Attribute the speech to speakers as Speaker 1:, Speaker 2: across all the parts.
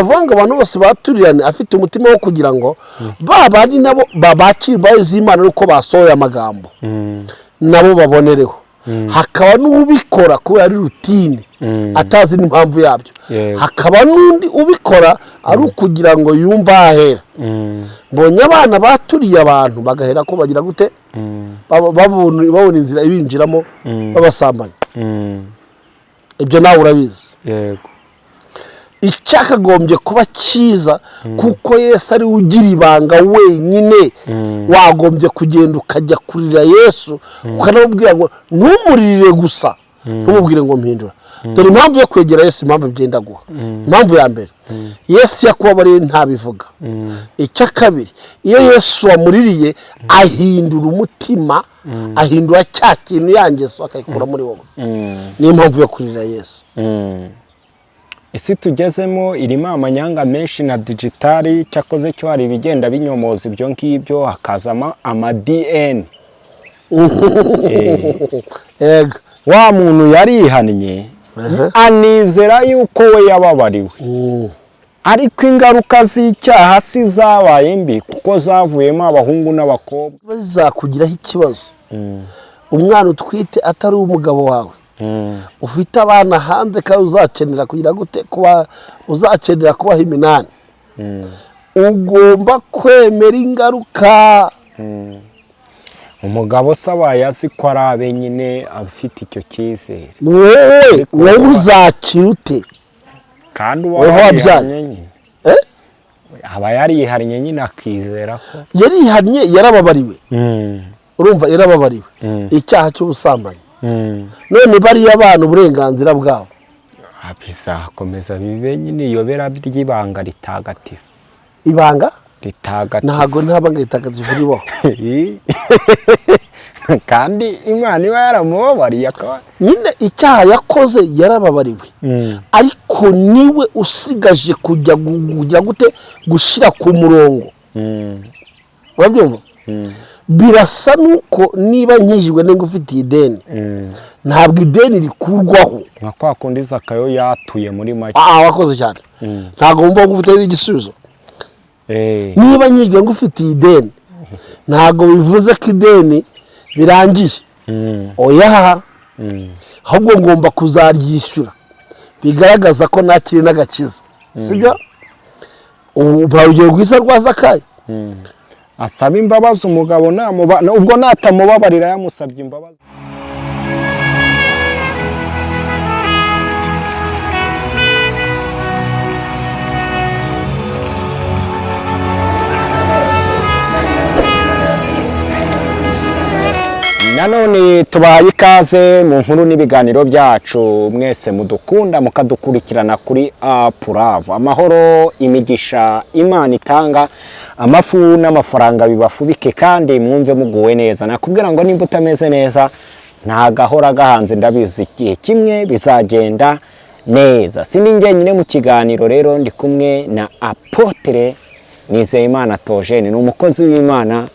Speaker 1: Ni ukuvuga ngo abantu bose baturirane afite umutima wo kugira ngo ba bandi nabo babakire imbabazi z'Imana nuko basohoye amagambo, nabo babonereho. Hakaba n'ubikora kubera ari routine, atazi n'impamvu yabyo. Hakaba n'undi ubikora ari ukugira ngo yumve ahera. Mbonye abana baturiye abantu bagahera ko bagira gute, babona inzira ibinjiramo, babasambanya. Ibyo nawe urabizi. Icyakagombye kuba cyiza, kuko Yesu ari we ugira ibanga wenyine, wagombye kugenda ukajya kurira Yesu, ukanamubwira ngo ntumuririre gusa, ntumubwire ngo mpindura. Dore impamvu yo kwegera Yesu, impamvu byenda guha. Impamvu ya mbere, Yesu yakubabariye ntabivuga. Icya kabiri, iyo Yesu wamuririye ahindura umutima, ahindura cya kintu, ya ngeso akayikura muri wowe. Niyo mpamvu yo kurira Yesu.
Speaker 2: Isi tugezemo irimo amanyanga menshi na digital. Cyakoze cyo hari ibigenda binyomoza ibyo ngibyo, hakazamo ama DNA. Wa muntu yarihannye, anizera yuko we yababariwe, ariko ingaruka z'icyaha si zabaye mbi, kuko zavuyemo abahungu n'abakobwa.
Speaker 1: Bizakugiraho ikibazo. Umwana utwite atari umugabo wawe, ufite abana hanze, kandi uzakenera kugira gute, kuba uzakenera kubaha iminani, ugomba kwemera ingaruka.
Speaker 2: Umugabo se abaye azi ko ari abe nyine, afite icyo cyizere?
Speaker 1: Wowe uzakira ute?
Speaker 2: Kandi uba
Speaker 1: Wowe wabyaye.
Speaker 2: warihannye nyine.
Speaker 1: Eh?
Speaker 2: Aba yarihannye nyine, akizera ko
Speaker 1: Yarihannye, yarababariwe. Urumva, yarababariwe icyaha cy'ubusambanyi. None bariya bana, uburenganzira bwabo?
Speaker 2: Bizakomeza bibe nyine iyobera ry'ibanga ritagatifu.
Speaker 1: Ibanga
Speaker 2: ritagatifu.
Speaker 1: Ntabwo nta banga ritagatifu ribaho.
Speaker 2: Kandi Imana iba yaramubabariye akaba
Speaker 1: Nyine icyaha yakoze yarababariwe, ariko niwe usigaje kujya kujya gute, gushyira ku murongo. Urabyumva? Birasa nuko niba nkijijwe nimba ufitiye ideni, ntabwo ideni rikurwaho.
Speaker 2: Nka kwa kundi Zakayo yatuye muri make.
Speaker 1: Ah, wakoze cyane. Ntabwo wumva ko ufite igisubizo. Niba nkijijwe ngo ufitiye ideni, ntabwo bivuze ko ideni birangiye. Oya, ahubwo ngomba kuzaryishyura, bigaragaza ko nakiri n'agakiza, sibyo? Ubu urugero rwiza rwa Zakayo.
Speaker 2: Asaba imbabazi umugabo, ubwo natamubabarira yamusabye imbabazi. Nanone tubahaye ikaze mu nkuru n'ibiganiro byacu, mwese mudukunda mukadukurikirana kuri Apurave. Amahoro, imigisha Imana itanga, amafu n'amafaranga bibafubike, kandi mwumve muguwe neza. Nakubwira ngo nimba utameze neza, nta gahora gahanze, ndabizi igihe kimwe bizagenda neza. Si ni njyenyine mu kiganiro rero, ndi kumwe na Apôtre Nizeyimana Theogene. Ni umukozi w'Imana,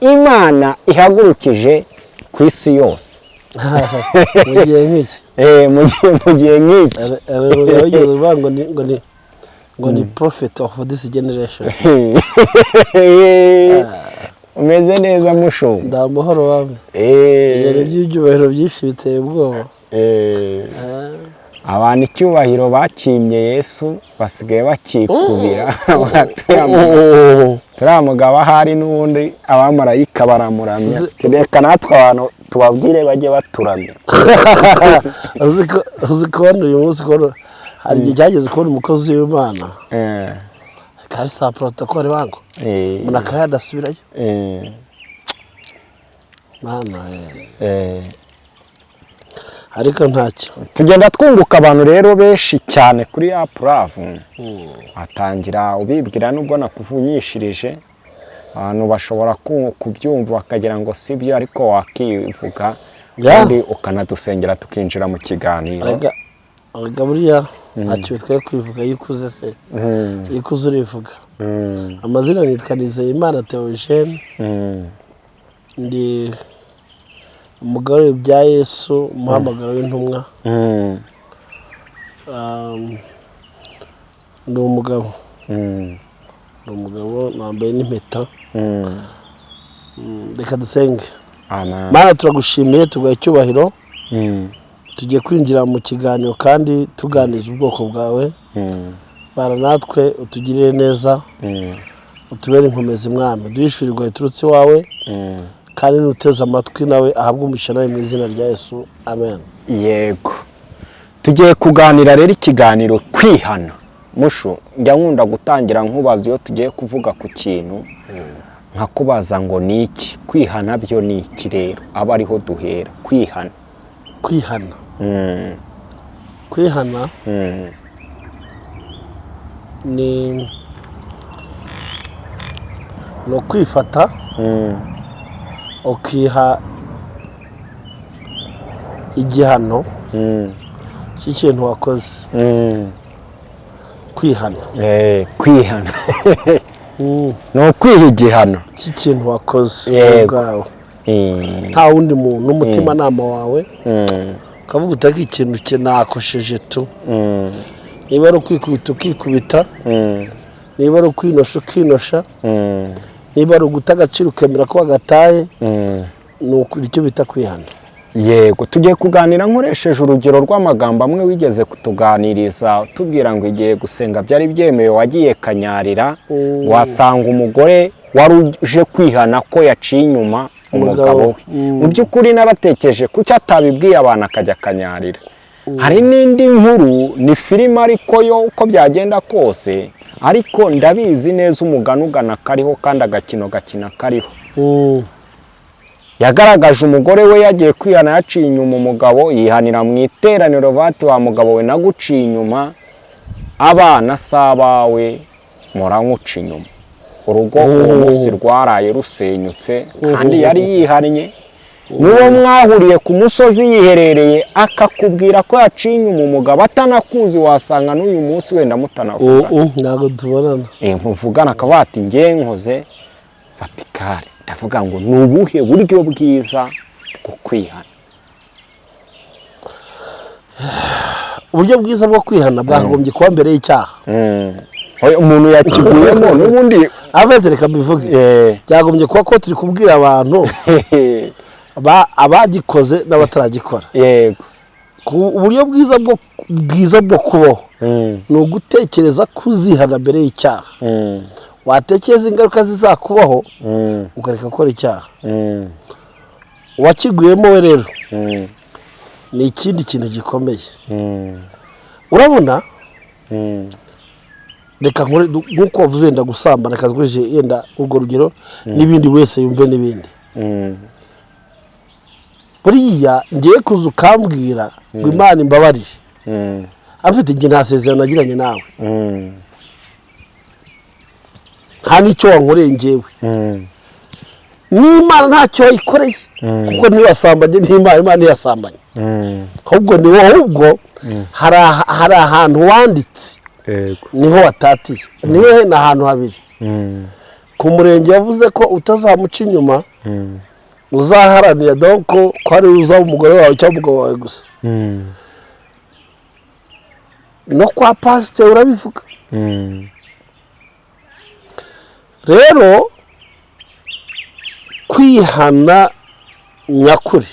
Speaker 2: Imana ihagurukije ku isi yose.
Speaker 1: Mu gihe nk'iki.
Speaker 2: Mu gihe nk'iki.
Speaker 1: Hari umugabo wigeze uvuga ngo ni prophet of this generation.
Speaker 2: Umeze neza, mushumba?
Speaker 1: Nda amahoro wawe. Ibintu by'ibyubahiro byinshi biteye ubwoba.
Speaker 2: Abantu icyubahiro bakimye Yesu basigaye bakikubira. Turiya mugabo ahari n'ubundi abamarayika baramuramya. Reka natwe abantu tubabwire bajye baturamya.
Speaker 1: Uzi kubona uyu munsi, kubona hari igihe cyageze kubona umukozi w'Imana bikaba bisaba protocole bango, umuntu akaba yadasubirayo. Mwana we. Ariko ntacyo.
Speaker 2: Tugenda twunguka abantu rero benshi cyane kuri Apuravu. Atangira ubibwira, nubwo nakuvunyishirije abantu bashobora kubyumva bakagira ngo si byo, ariko wakivuga kandi ukanadusengera tukinjira mu kiganiro.
Speaker 1: Erega buriya ntacyo bitwaye kwivuga iyo ukuze se. Iyo ukuze urivuga. Amazina nitwa Nizeyimana Theogene. Ndi umugore bya Yesu, umuhamagaro w'intumwa. Ndi umugabo.
Speaker 2: Mm.
Speaker 1: Ndi umugabo, nambaye n'impeta. Reka dusenge.
Speaker 2: Amen.
Speaker 1: Mana, turagushimiye, tuguha icyubahiro. Tugiye kwinjira mu kiganiro kandi tuganiriza ubwoko bwawe. Bara natwe, utugirire neza, utubere inkomezi, Mwami. Duhishurirwa biturutse iwawe, kandi nuteze amatwi nawe ahabwe umugisha nawe, mu izina rya Yesu, amen.
Speaker 2: Yego, tugiye kuganira rero ikiganiro kwihana. Mushu, njya nkunda gutangira nkubaza iyo tugiye kuvuga ku kintu, nkakubaza ngo ni iki kwihana? Byo ni iki rero? Aba ariho duhera, kwihana.
Speaker 1: Kwihana, kwihana ni ukwifata, ukiha igihano cy'ikintu wakoze. Kwihana.
Speaker 2: Kwihana ni ukwiha igihano
Speaker 1: cy'ikintu wakoze wowe ubwawe, nta wundi muntu, n'umutimanama wawe, ukavuga utaka ikintu cye nakosheje tu. Niba ari ukwikubita, ukikubita. Niba ari ukwinosha, ukinosha. Niba ari uguta agaciro, ukemera ko wagataye. Ni icyo bita kwihana.
Speaker 2: Yego, tugiye kuganira nkoresheje urugero rw'amagambo amwe wigeze kutuganiriza, tubwira ngo igihe gusenga byari byemewe wagiye kanyarira, wasanga umugore wari uje kwihana ko yaciye inyuma umugabo we. Mu by'ukuri naratekereje, kuki atabibwiye abantu akajya kanyarira? Hari n'indi nkuru, ni filime, ariko yo uko byagenda kose, ariko ndabizi neza umugani ugana kariho kandi agakino gakina kariho. Yagaragaje umugore we yagiye kwihana yaciye inyuma umugabo, yihanira mu iteraniro, bati: "Wa mugabo we, naguciye inyuma, abana si abawe, muranywuca inyuma." Urugo uwo munsi rwaraye rusenyutse, kandi yari yihannye. N'uwo mwahuriye ku musozi yiherereye akakubwira ko yaciye inyuma umugabo atanakuzi, wasanga n'uyu munsi wenda mutanavugana.
Speaker 1: Ntabwo tubonana.
Speaker 2: Muvugana akavuga ati: "Nge nkoze vatikari." Ndavuga ngo ni ubuhe buryo bwiza bwo kwihana?
Speaker 1: Uburyo bwiza bwo kwihana bwakagombye kuba mbere y'icyaha.
Speaker 2: Oya, umuntu yakiguyemo n'ubundi.
Speaker 1: Avete, reka mbivuge. Byagombye kuba ko turi kubwira abantu abagikoze n'abataragikora. Uburyo bwiza bwo kubaho ni ugutekereza kuzihana mbere y'icyaha. Watekereza ingaruka zizakubaho, ukareka gukora icyaha. Uwakiguyemo we rero ni ikindi kintu gikomeye. Urabona, reka nkore nk'uko wavuze yenda gusambana, reka nkoreshe yenda urwo rugero n'ibindi, buri wese yumve n'ibindi. Buriya ngiye kuza ukambwira ngo Imana imbabarire, afite igihe nta sezerano nagiranye nawe, nta n'icyo wankoreye ngewe, n'Imana ntacyo wayikoreye, kuko ntiwasambanye n'Imana, Imana ntiyasambanye. Ahubwo ni wowe, ahubwo hari ahantu wanditse, niho watatiye. Niho ni ahantu habiri. Ku murenge yavuze ko utazamuca inyuma, uzaharanira donc ko ari uzaba umugore wawe cyangwa umugabo wawe gusa. No kwa pasiteri urabivuga. Rero kwihana nyakuri,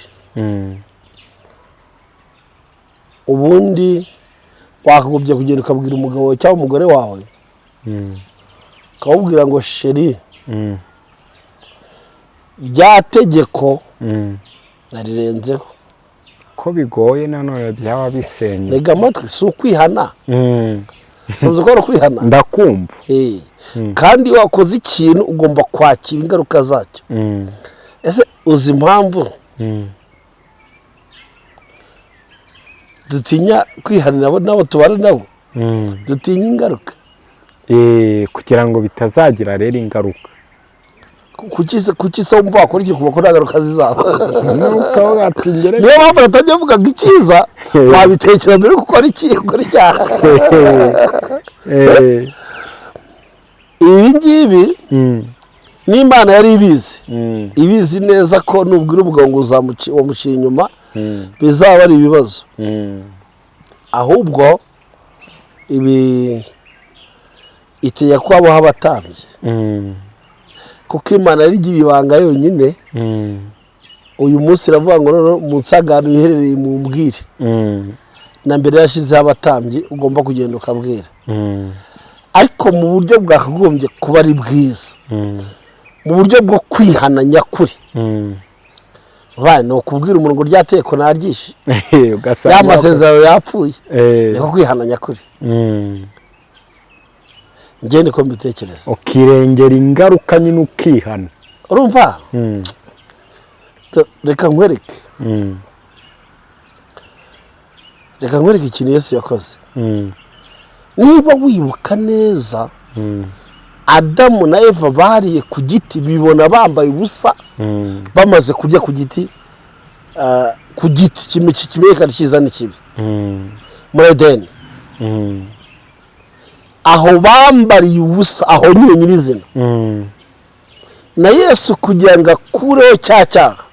Speaker 1: ubundi wakagombye kugenda ukabwira umugabo wawe cyangwa umugore wawe, ukamubwira ngo: "Chéri, rya tegeko narirenzeho."
Speaker 2: Ko bigoye nanone, byaba bisenye.
Speaker 1: Rega amatwi, si ukwihana? Suzi ko ari ukwihana?
Speaker 2: Ndakumva.
Speaker 1: Kandi iyo wakoze ikintu ugomba kwakira ingaruka zacyo. Ese uzi impamvu dutinya kwihanira abo nabo tubana nabo? Dutinya ingaruka.
Speaker 2: Kugira ngo bitazagira rero ingaruka.
Speaker 1: Kuki se wumva wakora ikintu kuko nta ngaruka zizaba?
Speaker 2: Ukavuga ati ngere.
Speaker 1: Niyo mpamvu natangiye mvuga ngo icyiza wabitekereza mbere yo gukora iki, gukora icyaha. Ibi ngibi n'Imana yari ibizi, ibizi neza ko nubwira umugabo ngo wamuciye inyuma, bizaba ari ibibazo. Ahubwo ibi Itegeka ko habaho abatambyi, kuko Imana yari igira ibanga yonyine. Uyu munsi iravuga ngo noneho mu nsagano iherereye mu mbwire. Na mbere yashyizeho abatambyi, ugomba kugenda ukabwira, ariko mu buryo bwakagombye kuba ari bwiza, mu buryo bwo kwihana nyakuri. Ni ukubwira umuntu ngo rya teko naryishe,
Speaker 2: Ugasanga
Speaker 1: ya masezerano yapfuye. Niko kwihana nyakuri. Njye niko mbitekereza.
Speaker 2: Ukirengera ingaruka nyine, ukihana.
Speaker 1: Urumva? Reka nkwereke. Reka nkwereke ikintu Yesu yakoze. Niba wibuka neza, Adamu na Eva bariye ku giti, bibona bambaye ubusa. Bamaze kurya ku giti, ku giti kimenyekana cyiza n'ikibi, muri Edeni, aho bambariye ubusa, aho nyine nyirizina, na Yesu kugira ngo akureho cya cyaha,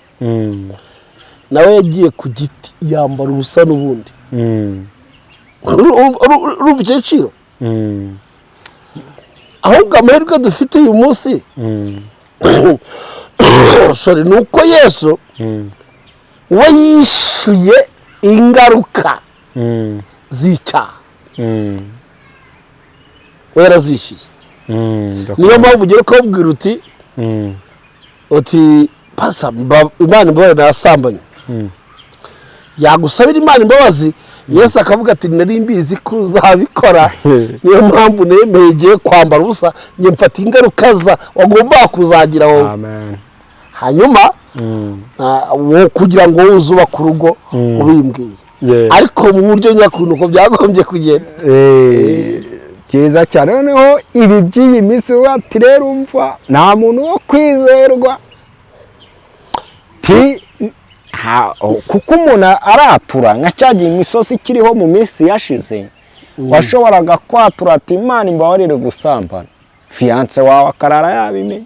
Speaker 1: nawe yagiye ku giti yambara ubusa n'ubundi. Urumva icyo giciro? Ahubwo amahirwe dufite uyu munsi, sorry, ni uko Yesu we yishyuye ingaruka z'icyaha. We yarazishyuye. Niyo mpamvu ugera ukababwira uti uti pasa Imana imbabazi, nasambanye. Yagusabira Imana imbabazi, Yesu akavuga ati: "Nari mbizi ko uzabikora, niyo mpamvu nemeye igiye kwambara ubusa, njye mfata ingaruka za wagomba kuzagira wowe."
Speaker 2: Amen.
Speaker 1: Hanyuma wo kugira ngo wowe uzubake urugo ubimbwiye, ariko mu buryo nyakuri uko byagombye kugenda.
Speaker 2: Byiza cyane. Noneho ibi by'iyi minsi we ati rero umva, nta muntu wo kwizerwa ti kuko umuntu aratura nka cya gihe imisozi ikiriho mu minsi yashize, washoboraga kwatura ati: "Imana imbabarire gusambana," fiancé wawe akarara yabimenya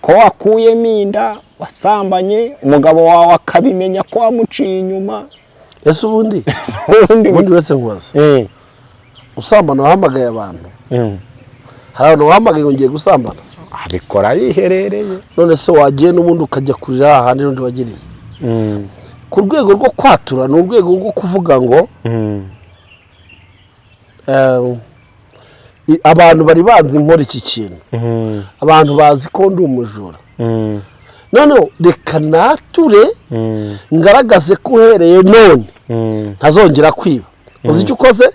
Speaker 2: ko wakuyemo inda wasambanye, umugabo wawe akabimenya ko wamuciye inyuma.
Speaker 1: Ese ubundi
Speaker 2: ubundi
Speaker 1: ubundi uretse nkubaza, usambana wahamagaye abantu? Hari abantu wahamagaye ngo ngiye gusambana?
Speaker 2: Abikora yiherereye.
Speaker 1: None se wagiye n'ubundi ukajya kurira hahandi n'undi wagiriye? Ku rwego rwo kwatura, ni urwego rwo kuvuga ngo abantu bari banzi nkora iki kintu, abantu bazi ko ndi umujura, noneho reka nature ngaragaze ko uhereye none ntazongera kwiba. Uzi icyo ukoze?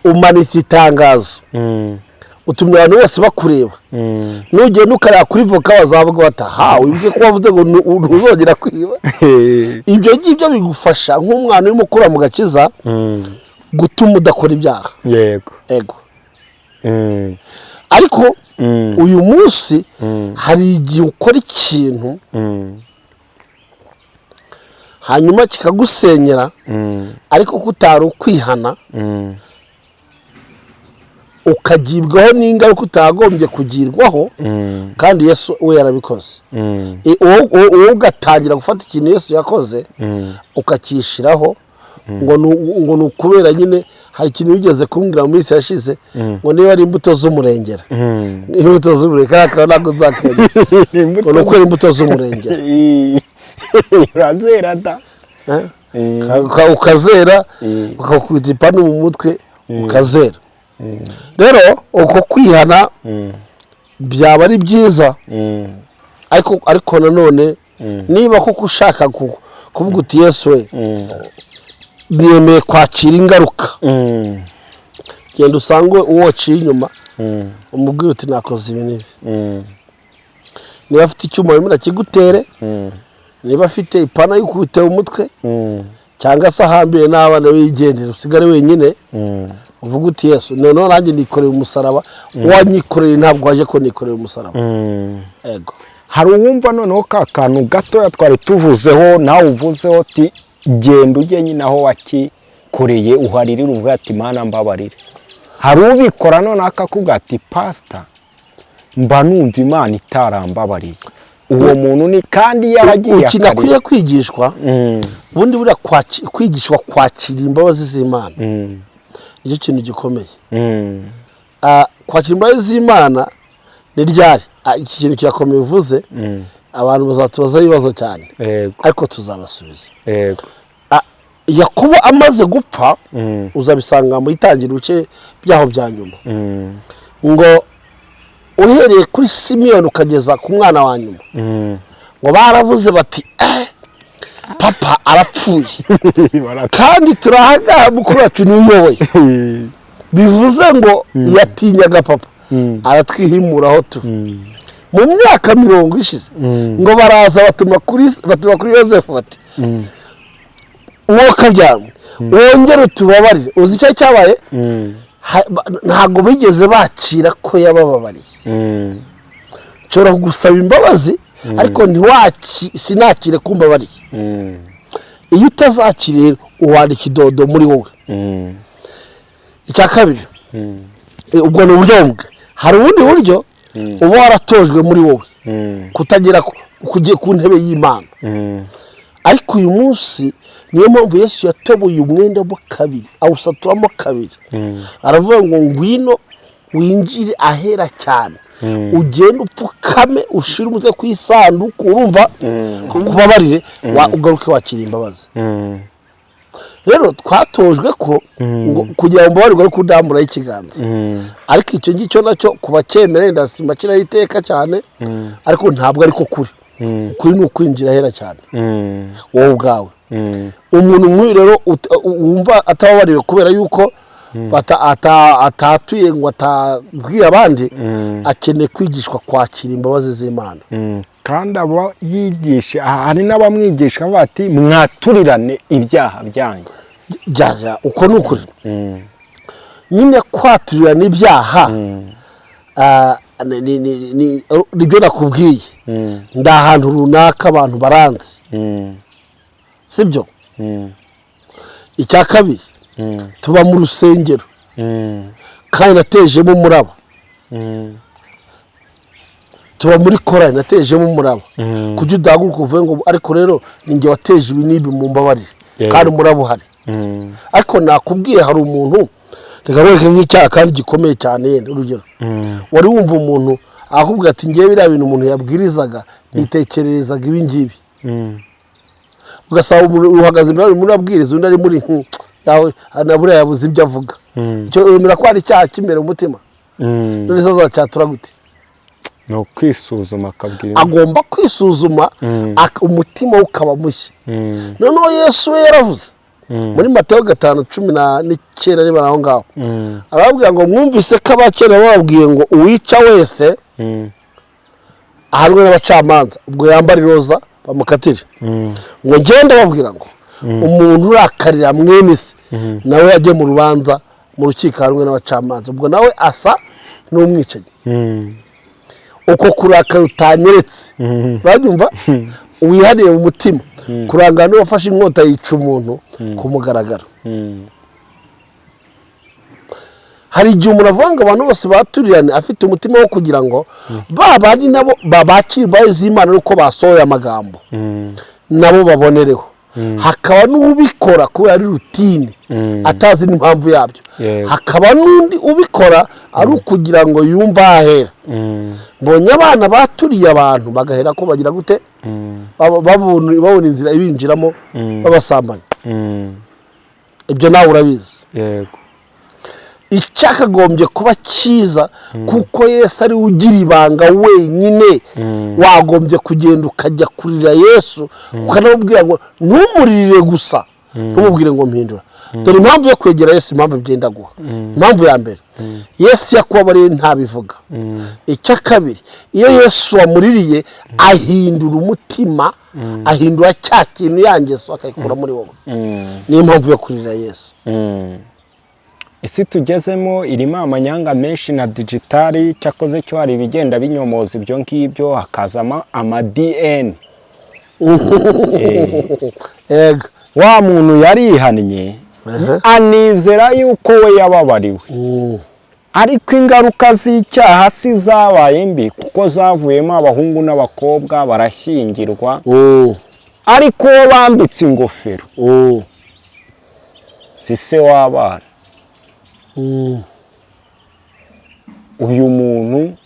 Speaker 1: Umanitse itangazo, utumye abantu bose bakureba. Nugenda ukareba kuri voka, bazavuga bati: "Aha wibuke ko wavuze ngo ntuzongera kwiba." Ibyo ngibyo bigufasha nk'umwana urimo ukura mu gakiza gutuma udakora ibyaha. Ego. Ariko uyu munsi hari igihe ukora ikintu, hanyuma kikagusenyera, ariko ko utari ukwihana, ukagibwaho n'ingaruka utagombye kugirwaho, kandi Yesu we yarabikoze. Wowe ugatangira gufata ikintu Yesu yakoze ukacyishyiraho ngo ni ukubera nyine hari ikintu wigeze kumbwira mu minsi yashize, ngo niba ari imbuto z'umurengera, imbuto z'umurengera, kariya kantu ntabwo nzakibagirwa, ngo ni ukwera imbuto z'umurengera.
Speaker 2: Urazera da.
Speaker 1: Eh? Ukazera, ukakubita ipanu mu mutwe ukazera. Rero uko kwihana byaba ari byiza, ariko nanone niba koko ushaka kuvuga uti: "Yesu we, nemeye kwakira ingaruka," genda usange uwo waciye inyuma, umubwire uti: "Nakoze ibi n'ibi." Niba afite icyuma wemera kigutere, niba afite ipana yikubite umutwe, cyangwa se ahambire n'abana wigendera, usigare wenyine, uvuga uti: "Yesu, noneho nanjye nikoreye umusaraba wanyikoreye, ntabwo waje ko nikoreye umusaraba." Ego.
Speaker 2: Hari uwumva noneho ka kantu gatoya twari tuvuzeho, nawe uvuzeho uti: "Genda ujye nyine aho wakikoreye uharirire, uvuga ati: 'Mana mbabarire.'" Hari ubikora noneho akakubwira ati: "Pasita, mba numva Imana itarambabariye." Uwo muntu ni kandi yaragiye
Speaker 1: Ikintu
Speaker 2: akarira.
Speaker 1: akwiriye kwigishwa ubundi buriya, kwigishwa kwakira imbabazi z'Imana, nicyo kintu gikomeye. Kwakira imbabazi z'Imana ni ryari? Iki kintu kirakomeye uvuze, abantu bazatubazaho ibibazo cyane, ariko tuzabasubiza. Yakobo amaze gupfa, uzabisanga mu itangira ibice byaho bya nyuma, ngo uhereye kuri Simiyoni ukageza ku mwana wa nyuma, ngo baravuze bati: "Eh, papa arapfuye kandi turahangaha, mukuru wacu niwe uyoboye." Bivuze ngo yatinyaga papa aratwihimuraho tu. Mu myaka 40 ishize, ngo baraza batuma kuri Yosefu bati: "Mwokabyamwe, wongere utubabarire." Uzi icyo cyabaye? Ntabwo bigeze bakira ko yabababariye. Nshobora kugusaba imbabazi, ariko sinakire ko umbabariye. Iyo utazakira rero, uhana ikidodo muri wowe. Icya kabiri, ubwo ni uburyo bumwe. Hari ubundi buryo uba waratojwe muri wowe kutagera ku ntebe y'Imana. Ariko uyu munsi niyo mpamvu Yesu yatoboye umwenda mo kabiri, awusaturamo kabiri, aravuga ngo: "Ngwino winjire ahera cyane, ugende upfukame, ushire umutwe ku isanduku, urumva kubabarire, ugaruke wakira imbabazi." Rero twatojwe ko ngo kugira ngo mbabarirwe ari kudamburaho ikiganza, ariko icyo ngicyo nacyo ku bacyemera wenda simbakiraho iteka cyane, ariko ntabwo ariko kuri. Ukuri ni ukwinjira ahera cyane wowe ubwawe. Umuntu nk'uyu rero wumva atababariwe kubera yuko atatuye ngo atabwiye abandi, akeneye kwigishwa kwakira imbabazi z'Imana.
Speaker 2: Kandi abo yigisha, hari n'abamwigisha bati: "Mwaturirane ibyaha byanyu."
Speaker 1: Jya uko ni ukuri nyine, kwaturirana ibyaha, nibyo nakubwiye. Ndi ahantu runaka, abantu baranzi, sibyo? Icya kabiri, tuba mu rusengero kandi natejemo umuraba. Tuba muri korali, natejemo umuraba. Kuki udahaguruka uvuge ngo: "Ariko rero ni njye wateje ibi n'ibi, mu mbabarire"? Kandi umuraba uhari. Ariko nakubwiye, hari umuntu, reka nkwereke nk'icyaha kandi gikomeye cyane. Yenda urugero, wari wumva umuntu akubwira ati: "Ngewe biriya bintu umuntu yabwirizaga nitekererezaga ibi ngibi." Ugasanga umuntu uhagaze imbere urimo urabwiriza, undi ari muri yawe na buriya yabuze ibyo avuga. Icyo wemera ko hari icyaha cy'imbere mu mutima? None se azacyatura gute?
Speaker 2: Ni ukwisuzuma akabwira.
Speaker 1: Agomba kwisuzuma, umutima we ukaba mushya. Noneho Yesu we yaravuze muri Matayo 5:19, niba aho ngaho, arababwira ngo: "Mwumvise ko abakera bababwiye ngo uwica wese ahanwe n'abacamanza, ubwo yambara iroza bamukatire. Ngo ngende babwira ngo umuntu urakarira mwene se nawe ajye mu rubanza, mu rukiko, ahanwe n'abacamanza, ubwo nawe asa n'umwicanyi." Uko kurakara utanyeretse, urabyumva, wihariye mu mutima, kurangana n'uwafashe inkota yica umuntu ku mugaragaro. Hari igihe umuntu avuga ngo abantu bose baturirane, afite umutima wo kugira ngo ba bandi nabo babakire imbabazi z'Imana nuko basohoye amagambo, nabo babonereho. Hakaba n'ubikora kubera ari routine, atazi n'impamvu yabyo. Hakaba n'undi ubikora ari ukugira ngo yumve ahera. Mbonye abana baturiye abantu bagahera ko bagira gute, babona inzira ibinjiramo, babasambanya. Ibyo nawe urabizi.
Speaker 2: Yego.
Speaker 1: Icyakagombye kuba cyiza, kuko Yesu ari we ugira ibanga wenyine, wagombye kugenda ukajya kurira Yesu, ukanamubwira ngo ntumuririre gusa, ntumubwire ngo mpindura. Dore impamvu yo kwegera Yesu, impamvu byenda guha. Impamvu ya mbere, Yesu yakubabariye ntabivuga. Icya kabiri, iyo Yesu wamuririye ahindura umutima, ahindura cya kintu, ya ngeso akayikura muri wowe. Niyo mpamvu yo kurira Yesu.
Speaker 2: Isi tugezemo irimo amanyanga menshi na digital. Cyakoze cyo hari ibigenda binyomoza ibyo ngibyo, hakazamo ama DNA.
Speaker 1: Yego.
Speaker 2: Wa muntu yarihannye, anizera yuko we yababariwe, ariko ingaruka z'icyaha si zabaye mbi, kuko zavuyemo abahungu n'abakobwa barashyingirwa, ariko uwo bambitse ingofero si se w'abana. Uyu muntu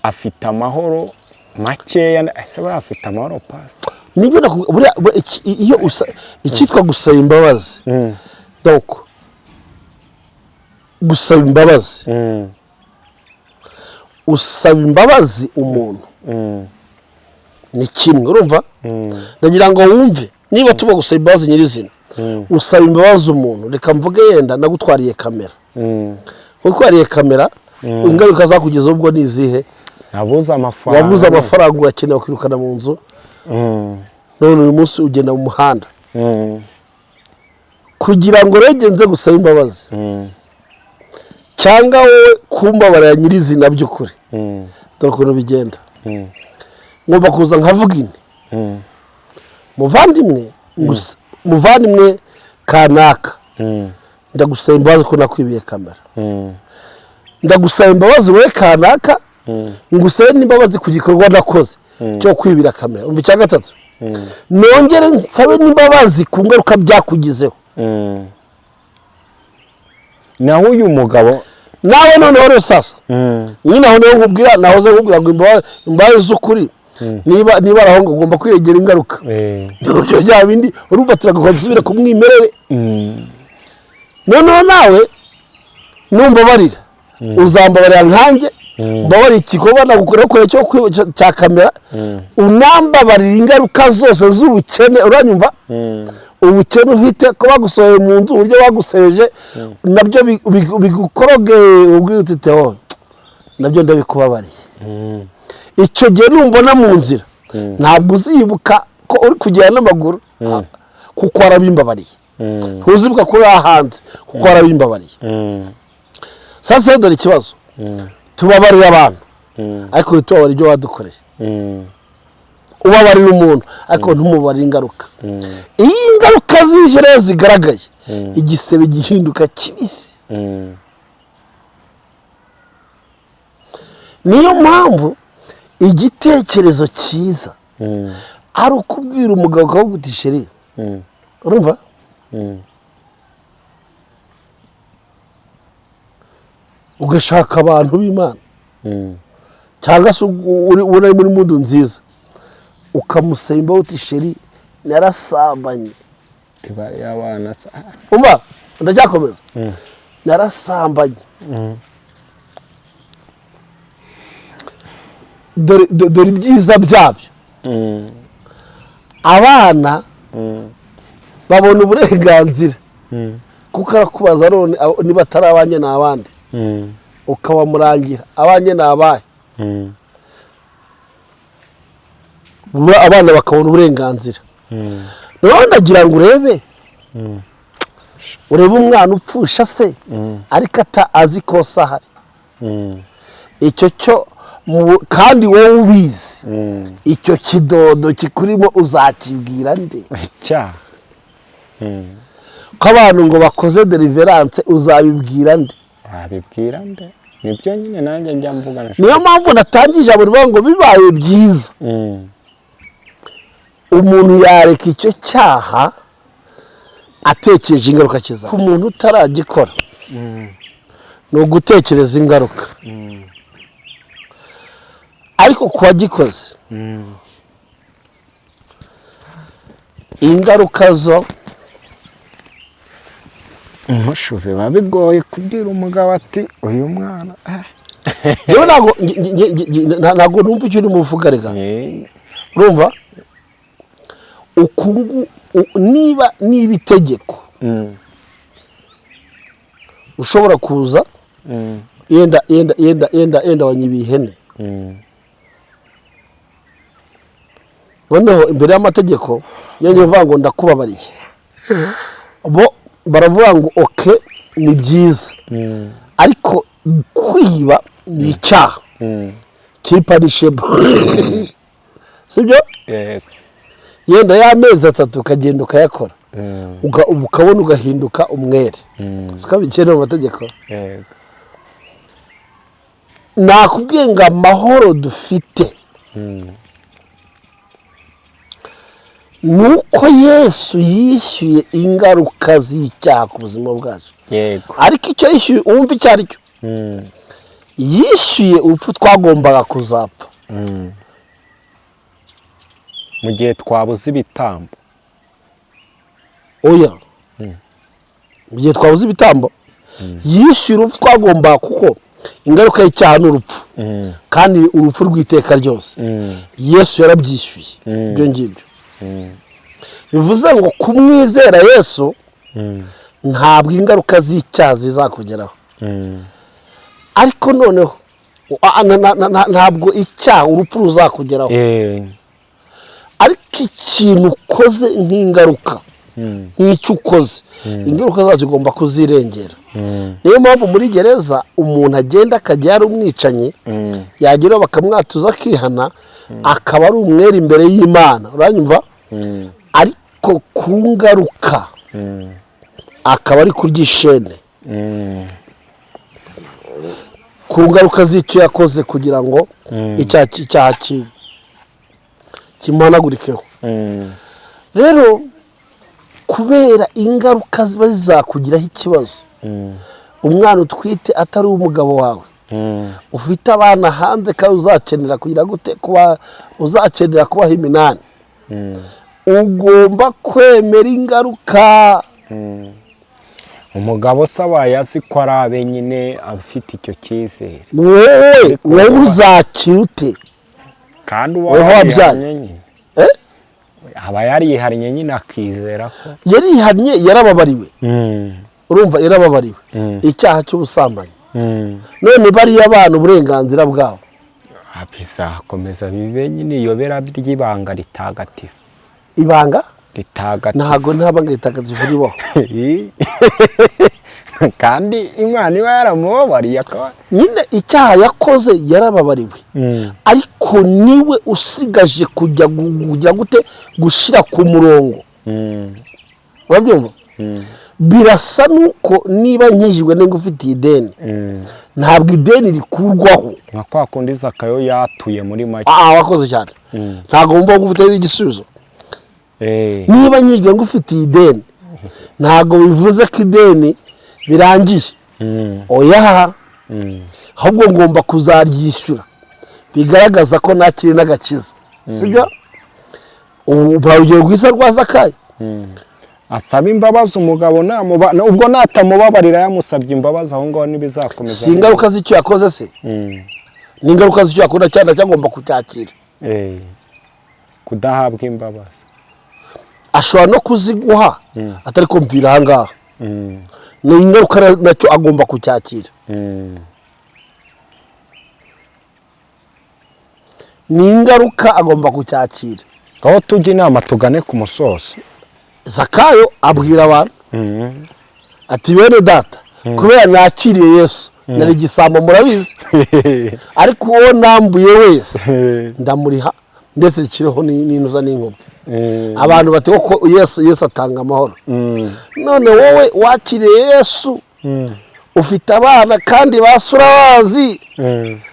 Speaker 2: afite amahoro makeya. Ese buriya afite amahoro, pastor?
Speaker 1: Nibyo buriya iyo icyitwa gusaba imbabazi, donc gusaba imbabazi, usaba imbabazi umuntu ni kimwe. Urumva, ndagira ngo wumve, niba tuba gusaba imbabazi nyirizina, usaba imbabazi umuntu, reka mvuge yenda nagutwariye kamera. Gutwariye kamera, ingaruka zakugezeho ubwo ni izihe?
Speaker 2: Nabuze amafaranga.
Speaker 1: Wabuze amafaranga, urakeneye kwirukana mu nzu, none uyu munsi ugenda mu muhanda. Kugira ngo rero nze gusaba imbabazi cyangwa wowe kumbabarira nyirizina by'ukuri, dore ukuntu bigenda. Ngomba kuza nkavuga ine: "Muvandimwe, muvandimwe kanaka, ndagusaba imbabazi ko nakwibiye kamera. Ndagusaba imbabazi wowe kanaka, ngusabe n'imbabazi ku gikorwa nakoze cyo kwibira kamera." Umva icya gatatu: "Nongere nsabe n'imbabazi ku ngaruka byakugizeho."
Speaker 2: Naho uyu mugabo?
Speaker 1: Nawe noneho rero sasa nyine aho niho nkubwira, nahoze nkubwira ngo imbabazi z'ukuri, niba ari aho ngo ugomba kwiregera ingaruka. Ibyo bya bindi, urumva turagomba gusubira ku mwimerere. Noneho nawe numbabarira, uzambabarira nkanjye mbabarira igikorwa nagukorera cyo cya kamera, unambabarira ingaruka zose z'ubukene. Uranyumva? Ubukene ufite, ko bagusohoye mu nzu, uburyo bagusebeje, nabyo bigukorogeye, ubwira uti: "Theo, nabyo ndabikubabariye." Icyo gihe numbona mu nzira, ntabwo uzibuka ko uri kugenda n'amaguru kuko warabimbabariye. Ntuzibuka ko uri hanze kuko warabimbabariye. Sasa rero dore ikibazo: tubabarira abantu, ariko ntitubabarire ibyo badukoreye. Ubabarira umuntu, ariko ntumubarire ingaruka. Iyo ingaruka zije rero zigaragaye, igisebe gihinduka kibisi. Niyo mpamvu igitekerezo cyiza ari ukubwira umugabo ukavuga uti: "Chéri, urumva?" Ugashaka abantu b'Imana, cyangwa se ubona ari muri mood nziza, ukamusaba imbabazi uti: "Chéri, narasambanye."
Speaker 2: Bariya abana se?
Speaker 1: Umva, ndacyakomeza: "Narasambanye, dore ibyiza byabyo: abana babona uburenganzira, kuko arakubaza none niba atari abanjye ni abandi, ukabamurangira abanjye ni abahe." Abana bakabona uburenganzira. Noneho ndagira ngo urebe umwana upfusha se, ariko ata azi kosa ahari. Icyo cyo kandi wowe ubizi, icyo kidodo kikurimo uzakibwira nde?
Speaker 2: Icyaha.
Speaker 1: Ko abantu ngo bakoze deliverance, uzabibwira nde?
Speaker 2: Wabibwira nde? Nibyo nyine nanjye njya mvuga na
Speaker 1: Niyo mpamvu natangiye ijambo rivuga ngo bibaye byiza umuntu yareka icyo cyaha atekereje ingaruka kiza ku muntu utaragikora. Ni ugutekereza ingaruka, ariko ku wagikoze ingaruka zo
Speaker 2: Umushu biba bigoye kubwira umugabo ati uyu mwana ah.
Speaker 1: Njyewe ntabwo numva icyo urimo uvuga reka. Urumva ukungu niba itegeko ushobora kuza, yenda wanyibiye ihene, noneho imbere y'amategeko yongeye uvuga ngo ndakubabariye, bo baravuga ngo okay, ni byiza, ariko kwiba ni icyaha kiri punishable, sibyo?
Speaker 2: Yego.
Speaker 1: Yenda y'amezi 3 ukagenda ukayakora, ukabona ugahinduka umwere, siko bikenewe mu mategeko.
Speaker 2: Yego.
Speaker 1: Nakubwiye ngo amahoro dufite ni uko Yesu yishyuye ingaruka z'icyaha ku buzima bwacu.
Speaker 2: Yego.
Speaker 1: Ariko icyo yishyuye, wumva icyo ari cyo. Yishyuye urupfu twagombaga kuzapfa.
Speaker 2: Mu gihe twabuze ibitambo.
Speaker 1: Oya, mu gihe twabuze ibitambo, yishyuye urupfu twagombaga, kuko ingaruka y'icyaha ni urupfu, kandi urupfu rw'iteka ryose. Yesu yarabyishyuye ibyo ngibyo. Bivuze ngo kumwizera Yesu, ntabwo ingaruka z'icyaha zizakugeraho. Ariko noneho ntabwo icyaha, urupfu ruzakugeraho. Ariko ikintu ukoze nk'ingaruka, nk'icyo ukoze, ingaruka zacyo ugomba kuzirengera. Niyo mpamvu muri gereza umuntu agenda akajya yari umwicanyi, yageraho bakamwatuza, akihana, akaba ari umwere imbere y'Imana, uranyumva? Ariko ku ngaruka akaba ari kurya ishene ku ngaruka z'icyo yakoze, kugira ngo icyaha kimuhanagurikeho. Rero kubera ingaruka ziba zizakugiraho ikibazo, umwana utwite atari umugabo wawe, ufite abana hanze, kandi uzakenera kugira gute, kuba uzakenera kubaha iminani, ugomba kwemera ingaruka.
Speaker 2: Umugabo se abaye azi ko ari abe nyine, afite icyo cyizere?
Speaker 1: Wowe uzakira ute?
Speaker 2: Kandi uba
Speaker 1: Wowe wabyaye.
Speaker 2: yarihannye nyine.
Speaker 1: Eh?
Speaker 2: Aba yarihannye nyine, akizera ko
Speaker 1: Yarihannye, yarababariwe. Urumva, yarababariwe icyaha cy'ubusambanyi. None bariya bana, uburenganzira bwabo?
Speaker 2: Bizakomeza bibe nyine iyobera ry'ibanga ritagatifu.
Speaker 1: Ibanga
Speaker 2: Ritagatifu.
Speaker 1: Ntabwo nta banga ritagatifu ribaho.
Speaker 2: Kandi Imana iba yaramubabariye, akaba
Speaker 1: Nyine icyaha yakoze yarababariwe, ariko niwe usigaje kujya kujya gute, gushyira ku murongo. Urabyumva? Birasa nuko niba nkijijwe niba ufitiye ideni, ntabwo ideni rikurwaho.
Speaker 2: Nka kwa kundi Zakayo yatuye muri make.
Speaker 1: Ah, wakoze cyane. Ntabwo wumva ko ufite igisubizo. Niba nkijijwe ngo ufitiye ideni, ntabwo bivuze ko ideni birangiye. Oya, ahubwo ngomba kuzaryishyura, bigaragaza ko nakiri n'agakiza, sibyo? Ubu urugero rwiza rwa Zakayo.
Speaker 2: Asaba imbabazi umugabo, namuba ubwo natamubabarira, yamusabye imbabazi, aho ngaho ntibizakomeza.
Speaker 1: Si ingaruka z'icyo yakoze se? Ni ingaruka z'icyo yakora, cyane cyagomba kucyakira.
Speaker 2: Kudahabwa imbabazi.
Speaker 1: Ashobora no kuziguha atari kumvira aha ngaha. Ni ingaruka, nacyo agomba kucyakira. Ni ingaruka, agomba kucyakira.
Speaker 2: Aho tujya inama, tugane ku musozo.
Speaker 1: Zakayo abwira abantu ati: "Bene data, kubera nakiriye Yesu, nari igisambo murabizi, ariko uwo nambuye wese ndamuriha, ndetse kiriho n'intuza n'inkubwe." Abantu bati: "Koko Yesu atanga amahoro." None wowe wakiriye Yesu, ufite abana kandi basura bazi,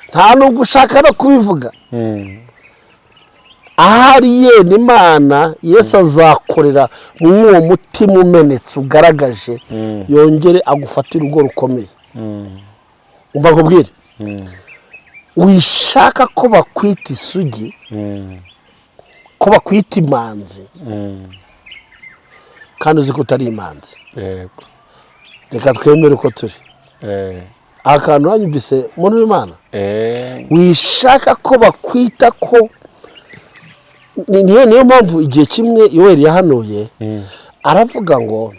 Speaker 1: nta nubwo ushaka no kubivuga. Ahari yenda Imana, Yesu azakorera muri uwo mutima umenetse ugaragaje, yongere agufatire urugo rukomeye. Umva nkubwire, wishaka ko bakwita isugi, ko bakwita imanzi, kandi uzi ko utari imanzi. Reka twemere uko turi. Aha kantu uranyumvise, muntu w'Imana? Wishaka ko bakwita ko niyo mpamvu igihe kimwe Yoweri yahanuye, aravuga ngo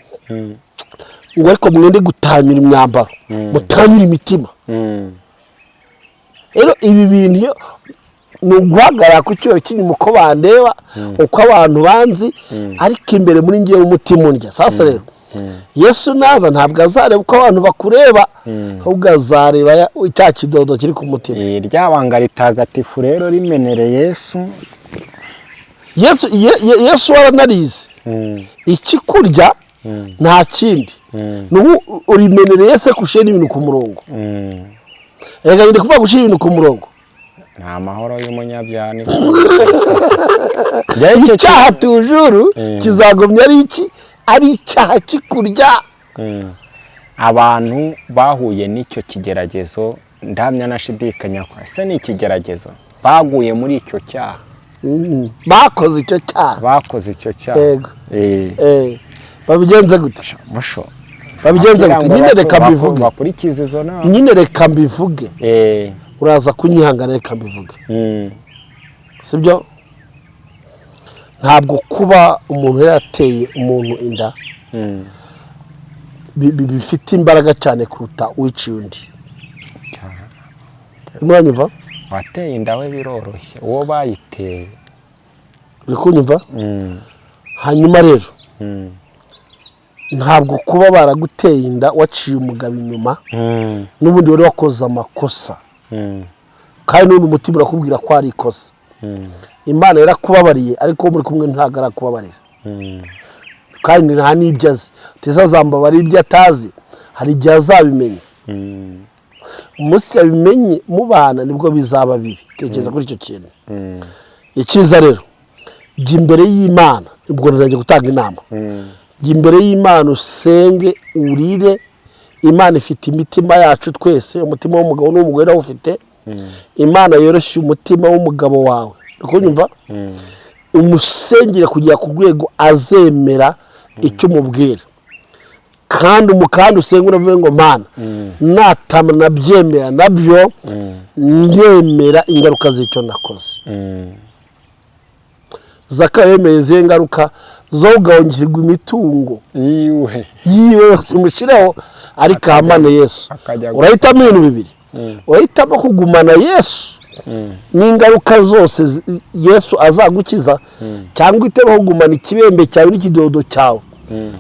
Speaker 1: ariko mwende gutanyura imyambaro, mutanyure imitima. Rero ibi bintu iyo ni uguhagarara ku cyubahiro cy'inyuma, uko bandeba, uko abantu banzi, ariko imbere muri ngewe umutima undya. Sasa rero Yesu naza, ntabwo azareba uko abantu bakureba, ahubwo azareba cya kidodo kiri ku mutima.
Speaker 2: Rya banga ritagatifu rero rimenere Yesu.
Speaker 1: Yesu Yesu waranarize. Ikikurya nta kindi, ni ubu urimenereye Yesu, ariko ushyire n'ibintu ku murongo. Reka ndi kuvuga gushyira ibintu ku murongo.
Speaker 2: Ni amahoro y'umunyabyaha ni
Speaker 1: Icyaha tujuru kizagumya ari iki, ari icyaha kikurya.
Speaker 2: Abantu bahuye n'icyo kigeragezo, ndamya nashidikanya ko ese ni ikigeragezo, baguye muri icyo cyaha.
Speaker 1: Bakoze icyo cyaha.
Speaker 2: Bakoze icyo cyaha.
Speaker 1: Yego.
Speaker 2: Eh.
Speaker 1: Babigenze gute?
Speaker 2: Musho.
Speaker 1: Babigenze
Speaker 2: Kugira
Speaker 1: gute?
Speaker 2: ngo
Speaker 1: Nyine reka mbivuge.
Speaker 2: Bakurikize izo nama.
Speaker 1: Nyine reka mbivuge. Uraza kunyihangana, reka mbivuge. Sibyo, ntabwo kuba umuntu yarateye umuntu inda bifite imbaraga cyane kuruta uwiciye undi.
Speaker 2: Cyane.
Speaker 1: Urimo uranyumva?
Speaker 2: Wateye inda we biroroshye, uwo bayiteye.
Speaker 1: Uri kunyumva? Hanyuma rero, ntabwo kuba baraguteye inda waciye umugabo inyuma, n'ubundi wari wakoze amakosa, kandi n'ubundi umutima urakubwira ko ari ikosa. Imana yarakubabariye, ariko uwo muri kumwe ntabwo arakubabarira, kandi nta n'ibyo azi. Tizazambabara ibyo atazi, hari igihe azabimenya. Umunsi yabimenye mubana nibwo bizaba bibi. Tekereza kuri icyo kintu. Icyiza rero, jya imbere y'Imana. Ubwo ntangiye gutanga inama. Jya imbere y'Imana, usenge, urire. Imana ifite imitima yacu twese, umutima w'umugabo n'uw'umugore urawufite. Imana yoroshye umutima w'umugabo wawe, uri kunyumva? Umusengere kugera ku rwego azemera icyo umubwira, kandi umukandi usenge uravuga ngo: "Mana, natanabyemera nabyo ndemera ingaruka z'icyo nakoze." Zakayo yemeye izihe ngaruka? Zo kugabanyirwa imitungo
Speaker 2: yiwe.
Speaker 1: Yiwe yose imushyireho, ariko ahamane Yesu. Urahitamo ibintu bibiri: urahitamo kugumana Yesu n'ingaruka zose Yesu azagukiza, cyangwa uhitemo kugumana ikibembe cyawe n'ikidodo cyawe,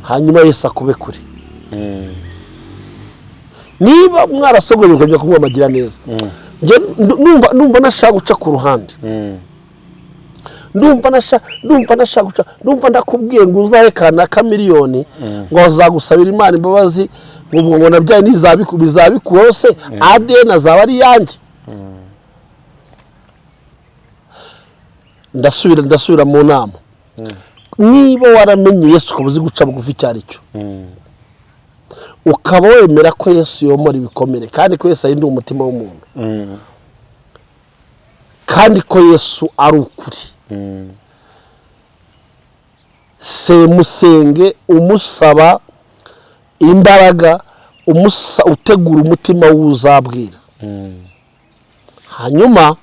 Speaker 1: hanyuma Yesu akube kure. Niba mwarasogoye mukajya kunywa amagira neza, njye numva nashaka guca ku ruhande, ndumva nashaka guca, ndumva ndakubwiye ngo uzahe kanaka miliyoni, ngo azagusabira Imana imbabazi, ngo ubwo ngo nabyaye bizabikuweho se? ADN azaba ari iyanjye. Ndasubira mu nama. Niba waramenye Yesu, ukaba uzi guca bugufi icyo ari cyo, ukaba wemera ko Yesu yomora ibikomere, kandi ko Yesu ahindura umutima w'umuntu, kandi ko Yesu ari ukuri, semusenge umusaba imbaraga, utegura umutima w'uzabwira, hanyuma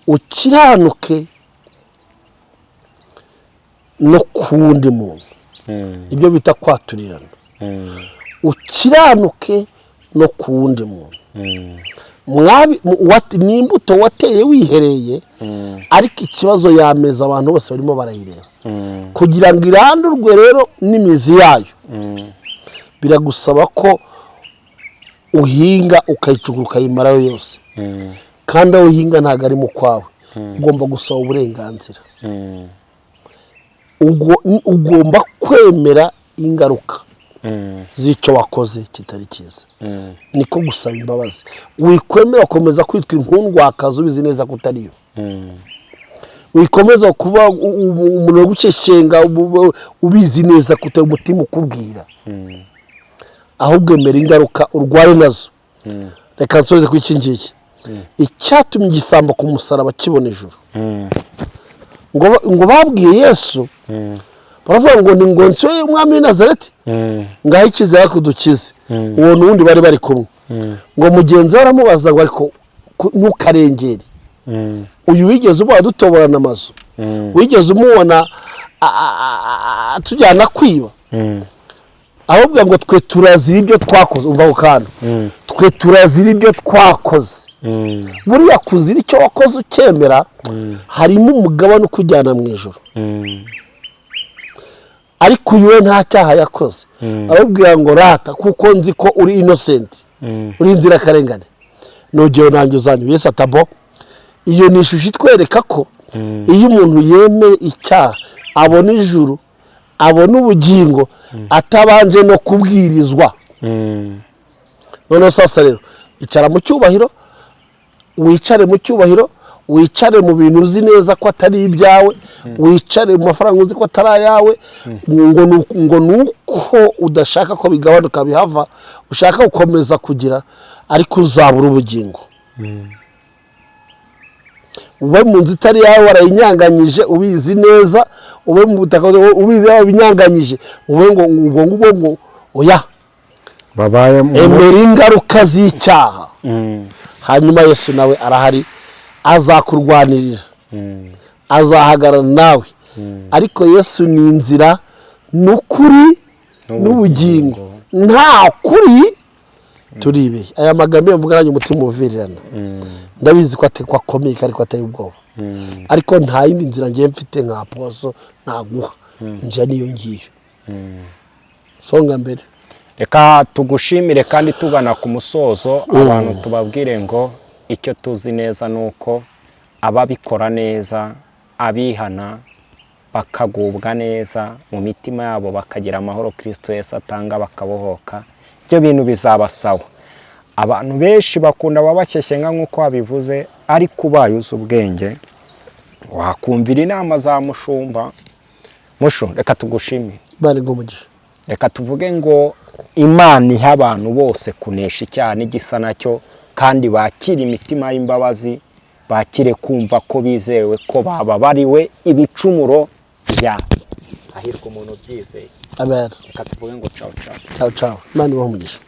Speaker 1: ukiranuke no ku wundi muntu, ibyo bita kwaturirana. Ukiranuke no ku wundi muntu. Ni imbuto wateye wihereye, ariko ikibazo yameza, abantu bose barimo barayireba. Kugira ngo irandurwe rero n'imizi yayo, biragusaba ko uhinga, ukayicukura, ukayimarayo yose. Kandi aho uhinga ntabwo ari mu kwawe, ugomba gusaba uburenganzira. Ugomba kwemera ingaruka z'icyo wakoze kitari cyiza, niko gusaba imbabazi. Wikwemera gukomeza kwitwa inkundwakazi ubizi neza ko utariyo. Wikomeza kuba umuntu wo gukeshenga ubizi neza ko utari, umutima ukubwira. Ahubwo emera ingaruka, urware nazo. Reka nsoze kuri iki ngiki. Icyatumye igisambo ku musaraba kibona ijuru, ngo babwiye Yesu, baravuga ngo ni ngo nsiwe umwami w'i Nazareti, ngaho ikize kudukize. Uwo n'uwundi bari bari kumwe, ngo mugenzi we aramubaza ngo: "Ariko ntukarengere, uyu wigeze ubona dutoborana amazu? Wigeze umubona tujyana kwiba?" Ahubwo ngo: "Twe turazira ibyo twakoze." Umva ako kantu: "Twe turazira ibyo twakoze." Buriya kuzira icyo wakoze ukemera, harimo umugabane ukujyana mu ijoro. Ariko uyu we nta cyaha yakoze. Arababwira ngo: "Rata, kuko nzi ko uri innocent, uri inzirakarengane, nugero nanjye uzanyuma." Yesu atabo. Iyo ni ishusho itwereka ko iyo umuntu yemeye icyaha abona ijuru, abona ubugingo atabanje no kubwirizwa. Noneho sasa rero, icara mu cyubahiro, wicare mu cyubahiro. Wicare mu bintu uzi neza ko atari ibyawe, wicare mu mafaranga uzi ko atari ayawe, ngo ni uko udashaka ko bigabanuka bihava, ushaka gukomeza kugira, ariko uzabura ubugingo. Ube mu nzu itari iyawe warayinyanganyije ubizi neza, ube mu butaka ubizi wabinyanganyije, ube ngo ubwo ngubwo ngo oya.
Speaker 2: Babaye mu
Speaker 1: Emera ingaruka z'icyaha. Hanyuma Yesu nawe arahari, azakurwanirira, azahagarara nawe. Ariko Yesu ni inzira n'ukuri n'ubugingo. Nta kuri turibeye. Aya magambo iyo mvuga nanjye umutima uvirirana. Ndabizi ko ko akomeye kandi ko ateye ubwoba, ariko nta yindi nzira ngiye mfite nka apostle naguha. Njya niyo ngiyo, songa mbere.
Speaker 2: Reka tugushimire, kandi tugana ku musozo, abantu tubabwire ngo icyo tuzi neza ni uko ababikora neza, abihana bakagubwa neza mu mitima yabo, bakagira amahoro Kirisito Yesu atanga, bakabohoka, ibyo bintu bizaba sawa. Abantu benshi bakunda babashyeshyenga nk'uko wabivuze, ariko ubaye uzi ubwenge wakumvira inama za mushumba. Mushu, reka tugushimire.
Speaker 1: Imana iguhe umugisha.
Speaker 2: Reka tuvuge ngo Imana iha abantu bose kunesha icyaha n'igisa nacyo, kandi bakire imitima y'imbabazi, bakire kumva ko bizewe ko bababariwe ibicumuro byabo. Hahirwa umuntu ubyizeye.
Speaker 1: Amen.
Speaker 2: Reka tuvuge ngo cawu cawu.
Speaker 1: Ciao ciao, Imana ibahe umugisha.